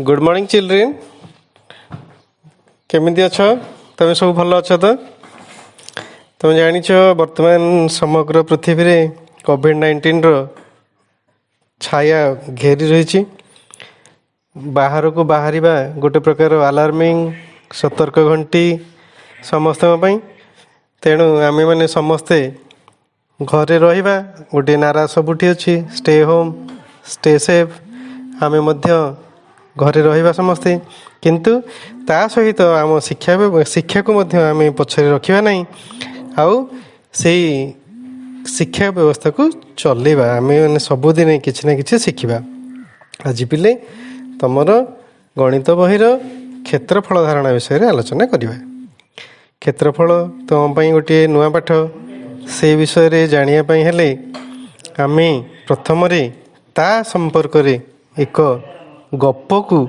Good morning children. କେମିତି ଅଛ ତମେ? ସବୁ ଭଲ ଅଛ ତ? ତମେ ଜାଣିଛ, ବର୍ତ୍ତମାନ ସମଗ୍ର ପୃଥିବୀରେ କୋଭିଡ଼ 19ର ଛାୟା ଘେରି ରହିଛି। ବାହାରକୁ ବାହାରିବା ଗୋଟେ ପ୍ରକାର ଆଲାର୍ମିଂ, ସତର୍କ ଘଣ୍ଟି ସମସ୍ତଙ୍କ ପାଇଁ। ତେଣୁ ଆମେମାନେ ସମସ୍ତେ ଘରେ ରହିବା। ଗୋଟିଏ ନାରା ସବୁଠି ଅଛି, "Stay home, stay safe." ଆମେ ମଧ୍ୟ ଘରେ ରହିବା ସମସ୍ତେ, କିନ୍ତୁ ତା ସହିତ ଆମ ଶିକ୍ଷାକୁ ମଧ୍ୟ ଆମେ ପଛରେ ରଖିବା ନାହିଁ ଆଉ ସେଇ ଶିକ୍ଷା ବ୍ୟବସ୍ଥାକୁ ଚଲେଇବା। ଆମେ ମାନେ ସବୁଦିନ କିଛି ନା କିଛି ଶିଖିବା। ଆଜି ପିଲେ, ତମର ଗଣିତ ବହିର କ୍ଷେତ୍ରଫଳ ଧାରଣା ବିଷୟରେ ଆଲୋଚନା କରିବା। କ୍ଷେତ୍ରଫଳ ତୁମ ପାଇଁ ଗୋଟିଏ ନୂଆ ପାଠ। ସେ ବିଷୟରେ ଜାଣିବା ପାଇଁ ହେଲେ ଆମେ ପ୍ରଥମରେ ତା ସମ୍ପର୍କରେ ଏକ ଗପକୁ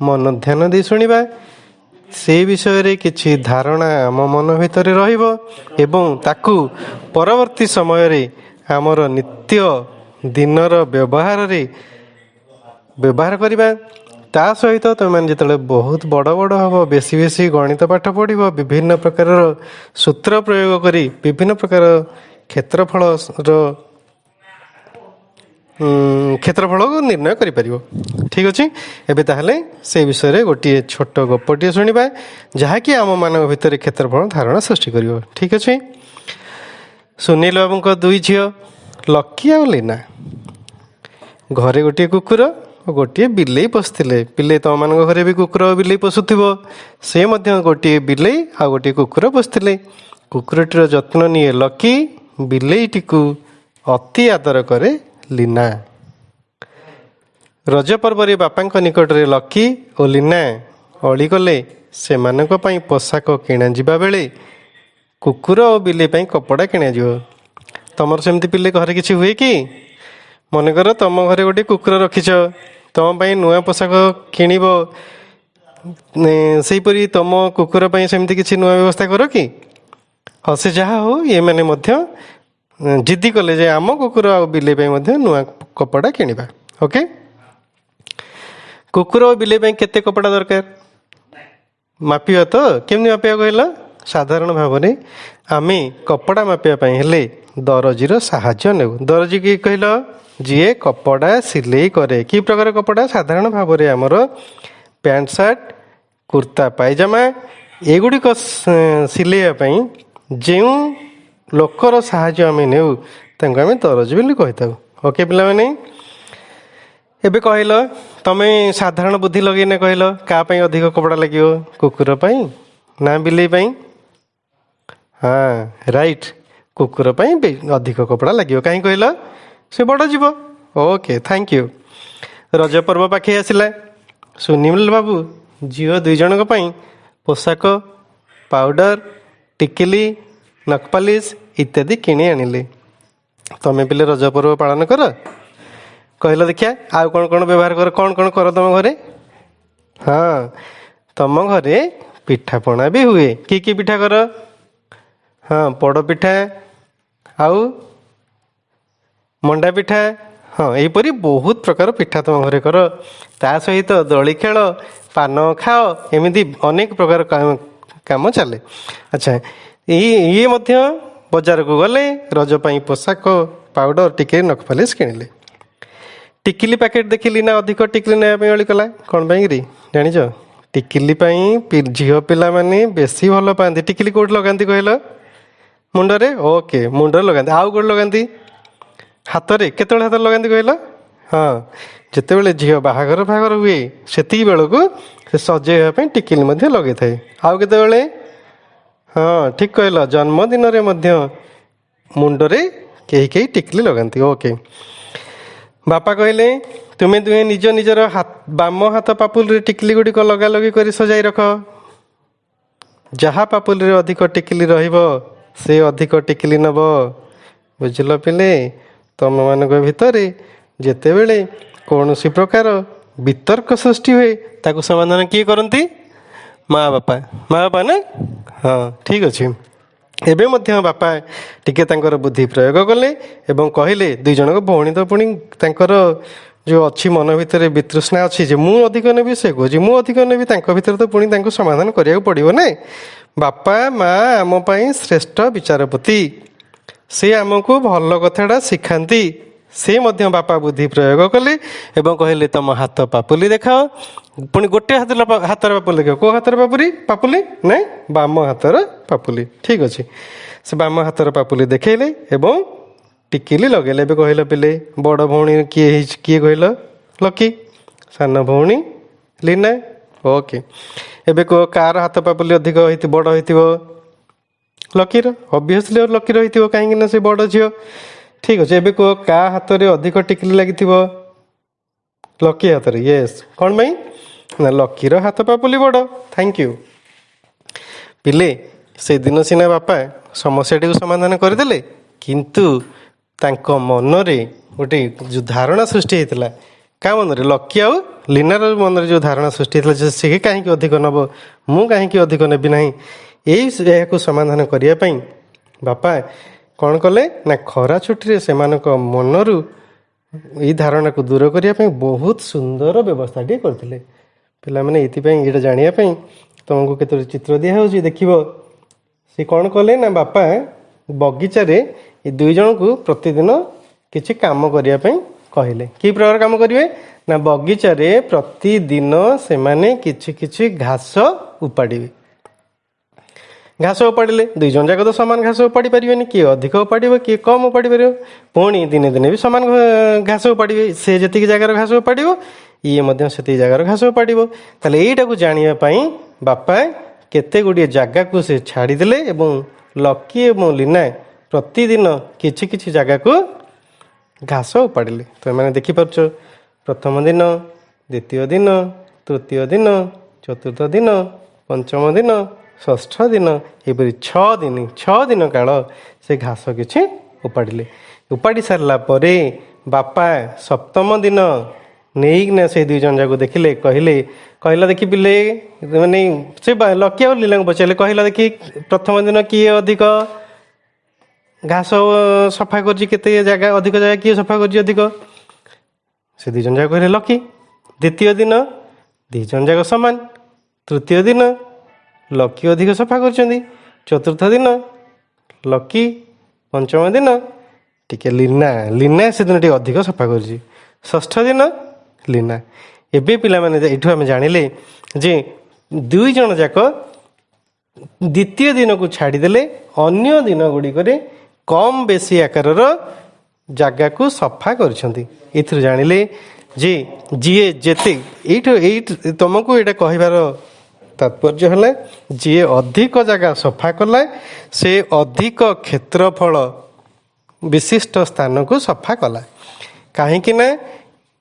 ମନ ଧ୍ୟାନ ଦେଇ ଶୁଣିବା। ସେ ବିଷୟରେ କିଛି ଧାରଣା ଆମ ମନ ଭିତରେ ରହିବ ଏବଂ ତାକୁ ପରବର୍ତ୍ତୀ ସମୟରେ ଆମର ନିତ୍ୟ ଦିନର ବ୍ୟବହାରରେ ବ୍ୟବହାର କରିବା। ତା ସହିତ ତୁମେମାନେ ଯେତେବେଳେ ବହୁତ ବଡ଼ ବଡ଼ ହେବ, ବେଶୀ ବେଶୀ ଗଣିତ ପାଠ ପଢ଼ିବ, ବିଭିନ୍ନ ପ୍ରକାରର ସୂତ୍ର ପ୍ରୟୋଗ କରି ବିଭିନ୍ନ ପ୍ରକାର କ୍ଷେତ୍ରଫଳକୁ ନିର୍ଣ୍ଣୟ କରିପାରିବ। ଠିକ୍ ଅଛି, ଏବେ ତାହେଲେ ସେ ବିଷୟରେ ଗୋଟିଏ ଛୋଟ ଗପଟିଏ ଶୁଣିବା, ଯାହାକି ଆମମାନଙ୍କ ଭିତରେ କ୍ଷେତ୍ରଫଳ ଧାରଣା ସୃଷ୍ଟି କରିବ। ଠିକ୍ ଅଛି। ସୁନୀଲ ବାବୁଙ୍କ ଦୁଇ ଝିଅ ଲକି ଆଉ ଲୀନା ଘରେ ଗୋଟିଏ କୁକୁର ଓ ଗୋଟିଏ ବିଲେଇ ପୋଷିଥିଲେ। ବିଲେଇ, ତମମାନଙ୍କ ଘରେ ବି କୁକୁର ଓ ବିଲେଇ ପୋଷୁଥିବ। ସେ ମଧ୍ୟ ଗୋଟିଏ ବିଲେଇ ଆଉ ଗୋଟିଏ କୁକୁର ପୋଷିଥିଲେ। କୁକୁରଟିର ଯତ୍ନ ନିଏ ଲକି, ବିଲେଇଟିକୁ ଅତି ଆଦର କରେ ଲୀନା। ରଜ ପର୍ବରେ ବାପାଙ୍କ ନିକଟରେ ଲକି ଓ ଲୀନା ଅଳି କଲେ, ସେମାନଙ୍କ ପାଇଁ ପୋଷାକ କିଣାଯିବା ବେଳେ କୁକୁର ଓ ବିଲେଇ ପାଇଁ କପଡ଼ା କିଣାଯିବ। ତମର ସେମିତି ପିଲେ ଘରେ କିଛି ହୁଏ କି? ମନେକର ତମ ଘରେ ଗୋଟେ କୁକୁର ରଖିଛ, ତମ ପାଇଁ ନୂଆ ପୋଷାକ କିଣିବ, ସେହିପରି ତମ କୁକୁର ପାଇଁ ସେମିତି କିଛି ନୂଆ ବ୍ୟବସ୍ଥା କର କି? ହଁ, ସେ ଯାହା ହଉ, ଏମାନେ ମଧ୍ୟ ଜିଦ୍ଦି କଲେ ଯେ ଆମ କୁକୁର ଆଉ ବିଲେଇ ପାଇଁ ମଧ୍ୟ ନୂଆ କପଡ଼ା କିଣିବା। ଓକେ, କୁକୁର ଓ ବିଲେଇ ପାଇଁ କେତେ କପଡ଼ା ଦରକାର ମାପିବା ତ? କେମିତି ମାପିବା କହିଲ? ସାଧାରଣ ଭାବରେ ଆମେ କପଡ଼ା ମାପିବା ପାଇଁ ହେଲେ ଦରଜିର ସାହାଯ୍ୟ ନେଉ। ଦରଜି କିଏ କହିଲ? ଯିଏ କପଡ଼ା ସିଲେଇ କରେ। କି ପ୍ରକାର କପଡ଼ା? ସାଧାରଣ ଭାବରେ ଆମର ପ୍ୟାଣ୍ଟ ସାର୍ଟ, କୁର୍ତ୍ତା ପାଇଜାମା ଏଗୁଡ଼ିକ ସିଲେଇବା ପାଇଁ ଯେଉଁ ଲୋକର ସାହାଯ୍ୟ ଆମେ ନେଉ, ତାଙ୍କୁ ଆମେ ଦରଜି ବୋଲି କହିଥାଉ। ଓକେ ପିଲାମାନେ, ଏବେ କହିଲ, ତମେ ସାଧାରଣ ବୁଦ୍ଧି ଲଗେଇନେ କହିଲ, କାହା ପାଇଁ ଅଧିକ କପଡ଼ା ଲାଗିବ, କୁକୁର ପାଇଁ ନା ବିଲେଇ ପାଇଁ? ହଁ, ରାଇଟ୍, କୁକୁର ପାଇଁ ଅଧିକ କପଡ଼ା ଲାଗିବ। କାହିଁ କହିଲ? ସେ ବଡ଼ ଜୀବ। Okay, thank you. Raja ପର୍ବ ପାଖେଇ ଆସିଲା। ସୁନୀଲ ବାବୁ ଝିଅ ଦୁଇ ଜଣଙ୍କ ପାଇଁ ପୋଷାକ, ପାଉଡ଼ର, ଟିକିଲି, ନଖପାଲିସ୍ ଇତ୍ୟାଦି କିଣି ଆଣିଲେ। ତମେ ପିଲେ ରଜ ପର୍ବ ପାଳନ କର? କହିଲ ଦେଖିଆ, ଆଉ କ'ଣ କ'ଣ ବ୍ୟବହାର କର, କ'ଣ କ'ଣ କର ତମ ଘରେ? ହଁ, ତମ ଘରେ ପିଠାପଣା ବି ହୁଏ। କି କି ପିଠା କର? ହଁ, ପୋଡ଼ ପିଠା ଆଉ ମଣ୍ଡା ପିଠା। ହଁ, ଏହିପରି ବହୁତ ପ୍ରକାର ପିଠା ତମ ଘରେ କର। ତା ସହିତ ଦୋଳି ଖେଳ, ପାନ ଖାଅ, ଏମିତି ଅନେକ ପ୍ରକାର କାମ ଚାଲେ। ଆଚ୍ଛା, ଇଏ ମଧ୍ୟ ବଜାରକୁ ଗଲେ, ରଜ ପାଇଁ ପୋଷାକ, ପାଉଡ଼ର, ଟିକେ ନଖପାଲିସ୍ କିଣିଲେ। ଟିକିଲି ପ୍ୟାକେଟ୍ ଦେଖିଲି ନା ଅଧିକ ଟିକିଲି ନେବା ପାଇଁ ଅଳି କଲା। କ'ଣ ପାଇଁ କିରି ଜାଣିଛ? ଟିକିଲି ପାଇଁ ଝିଅ ପିଲାମାନେ ବେଶୀ ଭଲ ପାଆନ୍ତି। ଟିକିଲି କେଉଁଠି ଲଗାନ୍ତି କହିଲ? ମୁଣ୍ଡରେ। ଓକେ, ମୁଣ୍ଡରେ ଲଗାନ୍ତି। ଆଉ କେଉଁଠି ଲଗାନ୍ତି? ହାତରେ। କେତେବେଳେ ହାତରେ ଲଗାନ୍ତି କହିଲ? ହଁ, ଯେତେବେଳେ ଝିଅ ବାହାଘର ଫାହାଘର ହୁଏ, ସେତିକି ବେଳକୁ ସେ ସଜେଇ ହେବା ପାଇଁ ଟିକିଲି ମଧ୍ୟ ଲଗେଇଥାଏ। ଆଉ କେତେବେଳେ? ହଁ, ଠିକ୍ କହିଲ, ଜନ୍ମଦିନରେ ମଧ୍ୟ ମୁଣ୍ଡରେ କେହି କେହି ଟିକିଲି ଲଗାନ୍ତି। ଓକେ, ବାପା କହିଲେ, "ତୁମେ ଦୁହେଁ ନିଜ ନିଜର ବାମ ହାତ ପାପୁଲିରେ ଟିକିଲି ଗୁଡ଼ିକ ଲଗାଲଗି କରି ସଜାଇ ରଖ। ଯାହା ପାପୁଲିରେ ଅଧିକ ଟିକିଲି ରହିବ, ସେ ଅଧିକ ଟିକିଲି ନେବ।" ବୁଝିଲ ପିଲେ, ତମମାନଙ୍କ ଭିତରେ ଯେତେବେଳେ କୌଣସି ପ୍ରକାର ବିତର୍କ ସୃଷ୍ଟି ହୁଏ, ତାକୁ ସମାଧାନ କିଏ କରନ୍ତି? ମା ବାପା। ମା ବାପା ନା? ହଁ, ଠିକ୍ ଅଛି। ଏବେ ମଧ୍ୟ ବାପା ଟିକେ ତାଙ୍କର ବୁଦ୍ଧି ପ୍ରୟୋଗ କଲେ ଏବଂ କହିଲେ, ଦୁଇ ଜଣଙ୍କ ଭଉଣୀ ତ ପୁଣି ତାଙ୍କର ଯେଉଁ ଅଛି ମନ ଭିତରେ ବିତୃଷ୍ଣା ଅଛି ଯେ ମୁଁ ଅଧିକ ନେବି, ସେ କହୁଛି ମୁଁ ଅଧିକ ନେବି, ତାଙ୍କ ଭିତରେ ତ ପୁଣି ତାଙ୍କୁ ସମାଧାନ କରିବାକୁ ପଡ଼ିବ ନା। ବାପା ମା ଆମ ପାଇଁ ଶ୍ରେଷ୍ଠ ବିଚାରପତି। ସେ ଆମକୁ ଭଲ କଥାଟା ଶିଖାନ୍ତି। ସେ ମଧ୍ୟ ବାପା ବୁଦ୍ଧି ପ୍ରୟୋଗ କଲେ ଏବଂ କହିଲେ, ତମ ହାତ ପାପୁଲି ଦେଖାଅ। ପୁଣି ଗୋଟେ ହାତର ପାପୁଲି ଦେଖାଅ। କେଉଁ ହାତର ପାପୁଲି? ନାଇଁ, ବାମ ହାତର ପାପୁଲି। ଠିକ୍ ଅଛି, ସେ ବାମ ହାତର ପାପୁଲି ଦେଖେଇଲେ ଏବଂ ଟିକିଲି ଲଗେଇଲେ। ଏବେ କହିଲ ପିଲେ, ବଡ଼ ଭଉଣୀ କିଏ ହେଇଛି? କିଏ କହିଲ? ଲକି। ସାନ ଭଉଣୀ ଲିନା। ଓକେ, ଏବେ କୁହ, କାହାର ହାତ ପାପୁଲି ଅଧିକ ହେଇଥିବ, ବଡ଼ ହେଇଥିବ? ଲକିର। ଅବଭିୟସଲି ଲକିର ହେଇଥିବ, କାହିଁକି ନା ସେ ବଡ଼ ଝିଅ। ଠିକ୍ ଅଛି, ଏବେ କୁହ, କାହା ହାତରେ ଅଧିକ ଟିକିଲି ଲାଗିଥିବ? ଲକି ହାତରେ। ୟେସ୍, କ'ଣ ପାଇଁ ନା ଲକିର ହାତ ପାପୁଲି ବଡ଼। Thank you ପିଲେ। ସେଦିନ ସିନା ବାପା ସମସ୍ୟାଟିକୁ ସମାଧାନ କରିଦେଲେ, କିନ୍ତୁ ତାଙ୍କ ମନରେ ଗୋଟେ ଯେଉଁ ଧାରଣା ସୃଷ୍ଟି ହେଇଥିଲା, କାହା ମନରେ? ଲକି ଆଉ ଲିନାର ମନରେ ଯେଉଁ ଧାରଣା ସୃଷ୍ଟି ହେଇଥିଲା ଯେ ସେ କାହିଁକି ଅଧିକ ନେବ, ମୁଁ କାହିଁକି ଅଧିକ ନେବି ନାହିଁ, ଏହାକୁ ସମାଧାନ କରିବା ପାଇଁ ବାପା କ'ଣ କଲେ ନା ଖରା ଛୁଟିରେ ସେମାନଙ୍କ ମନରୁ ଏଇ ଧାରଣାକୁ ଦୂର କରିବା ପାଇଁ ବହୁତ ସୁନ୍ଦର ବ୍ୟବସ୍ଥାଟିଏ କରିଥିଲେ। ପିଲାମାନେ, ଏଇଥିପାଇଁ ଏଇଟା ଜାଣିବା ପାଇଁ ତୁମକୁ କେତୋଟି ଚିତ୍ର ଦିଆହେଉଛି, ଦେଖିବ। ସେ କ'ଣ କଲେ ନା ବାପା ବଗିଚାରେ ଏ ଦୁଇ ଜଣଙ୍କୁ ପ୍ରତିଦିନ କିଛି କାମ କରିବା ପାଇଁ କହିଲେ। କି ପ୍ରକାର କାମ କରିବେ ନା ବଗିଚାରେ ପ୍ରତିଦିନ ସେମାନେ କିଛି କିଛି ଘାସ ଉପାଡ଼ିବେ। ଘାସ ଉପାଡ଼ିଲେ, ଦୁଇ ଜଣ ଯାକ ତ ସମାନ ଘାସ ଉପାଡ଼ି ପାରିବେନି। କିଏ ଅଧିକ ଉପାଡ଼ିବ, କିଏ କମ୍ ଉପାଡ଼ି ପାରିବ। ପୁଣି ଦିନେ ଦିନେ ବି ସମାନ ଘାସ ଉପାଡ଼ିବେ। ସେ ଯେତିକି ଜାଗାର ଘାସ ଉପାଡ଼ିବ, ଇଏ ମଧ୍ୟ ସେତିକି ଜାଗାର ଘାସ ଉପାଡ଼ିବ। ତାହେଲେ ଏଇଟାକୁ ଜାଣିବା ପାଇଁ ବାପା କେତେ ଗୁଡ଼ିଏ ଜାଗାକୁ ସେ ଛାଡ଼ିଦେଲେ ଏବଂ ଲକି ଏବଂ ଲିନା ପ୍ରତିଦିନ କିଛି କିଛି ଜାଗାକୁ ଘାସ ଉପାଡ଼ିଲେ। ତୁମେମାନେ ଦେଖିପାରୁଛ, ପ୍ରଥମ ଦିନ, ଦ୍ୱିତୀୟ ଦିନ, ତୃତୀୟ ଦିନ, ଚତୁର୍ଥ ଦିନ, ପଞ୍ଚମ ଦିନ, ଷଷ୍ଠ ଦିନ, ଏପରି 6 ଦିନ, 6 ଦିନ କାଳ ସେ ଘାସ କିଛି ଉପାଡ଼ିଲେ। ଉପାଡ଼ି ସାରିଲା ପରେ ବାପା ସପ୍ତମ ଦିନ ନେଇକିନା ସେଇ ଦୁଇ ଜଣ ଯାକୁ ଦେଖିଲେ, କହିଲେ, କହିଲା ଦେଖି ପିଲେ, ମାନେ ସେ ଲକି ଆଉ ଲିନାଙ୍କୁ ପଚାରିଲେ, କହିଲା ଦେଖି, ପ୍ରଥମ ଦିନ କିଏ ଅଧିକ ଘାସ ସଫା କରୁଛି? କେତେ ଜାଗା, ଅଧିକ ଜାଗା କିଏ ସଫା କରୁଛି ଅଧିକ? ସେ ଦୁଇ ଜଣ ଯାକ କହିଲେ ଲକି। ଦ୍ୱିତୀୟ ଦିନ ଦୁଇ ଜଣ ଯାକ ସମାନ। ତୃତୀୟ ଦିନ ଲକି ଅଧିକ ସଫା କରୁଛନ୍ତି। ଚତୁର୍ଥ ଦିନ ଲକି। ପଞ୍ଚମ ଦିନ ଟିକେ ଲିନା, ଲିନା ସେଦିନ ଟିକେ ଅଧିକ ସଫା କରୁଛି। ଷଷ୍ଠ ଦିନ ଲିନା। ଏବେ ପିଲାମାନେ, ଏଇଠୁ ଆମେ ଜାଣିଲେ ଯେ ଦୁଇ ଜଣ ଯାକ ଦ୍ୱିତୀୟ ଦିନକୁ ଛାଡ଼ିଦେଲେ ଅନ୍ୟ ଦିନ ଗୁଡ଼ିକରେ କମ୍ ବେଶୀ ଆକାରର ଜାଗାକୁ ସଫା କରିଛନ୍ତି। ଏଥିରୁ ଜାଣିଲେ ଯେ ଯିଏ ଯେତେ ଏଇଠୁ ତୁମକୁ ଏଇଟା କହିବାର ତାତ୍ପର୍ଯ୍ୟ ହେଲା, ଯିଏ ଅଧିକ ଜାଗା ସଫା କଲା, ସେ ଅଧିକ କ୍ଷେତ୍ରଫଳ ବିଶିଷ୍ଟ ସ୍ଥାନକୁ ସଫା କଲା। କାହିଁକି ନା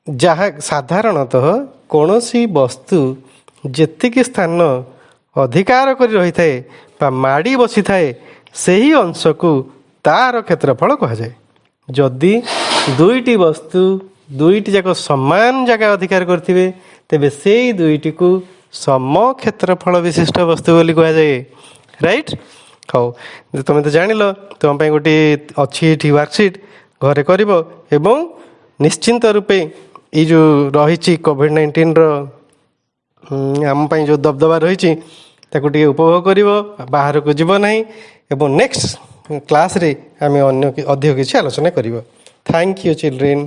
ଯାହା ସାଧାରଣତଃ କୌଣସି ବସ୍ତୁ ଯେତିକି ସ୍ଥାନ ଅଧିକାର କରି ରହିଥାଏ ବା ମାଡ଼ି ବସିଥାଏ, ସେହି ଅଂଶକୁ ତାର କ୍ଷେତ୍ରଫଳ କୁହାଯାଏ। ଯଦି ଦୁଇଟି ବସ୍ତୁ ଦୁଇଟି ଯାକ ସମାନ ଜାଗା ଅଧିକାର କରିଥିବେ, ତେବେ ସେଇ ଦୁଇଟିକୁ ସମ କ୍ଷେତ୍ରଫଳ ବିଶିଷ୍ଟ ବସ୍ତୁ ବୋଲି କୁହାଯାଏ। ରାଇଟ୍? ହଉ, ତୁମେ ତ ଜାଣିଲ, ତୁମ ପାଇଁ ଗୋଟିଏ ଅଛି ଏଠି ୱାର୍କସିଟ୍, ଘରେ କରିବ ଏବଂ ନିଶ୍ଚିନ୍ତ ରୂପେ ଏଇ ଯେଉଁ ରହିଛି କୋଭିଡ଼ 19ର ଆମ ପାଇଁ ଯେଉଁ ଦବଦବା ରହିଛି, ତାକୁ ଟିକେ ଉପଭୋଗ କରିବ, ବାହାରକୁ ଯିବ ନାହିଁ ଏବଂ ନେକ୍ସଟ କ୍ଲାସ୍ରେ ଆମେ ଅନ୍ୟ ଅଧିକ କିଛି ଆଲୋଚନା କରିବା। Thank you children.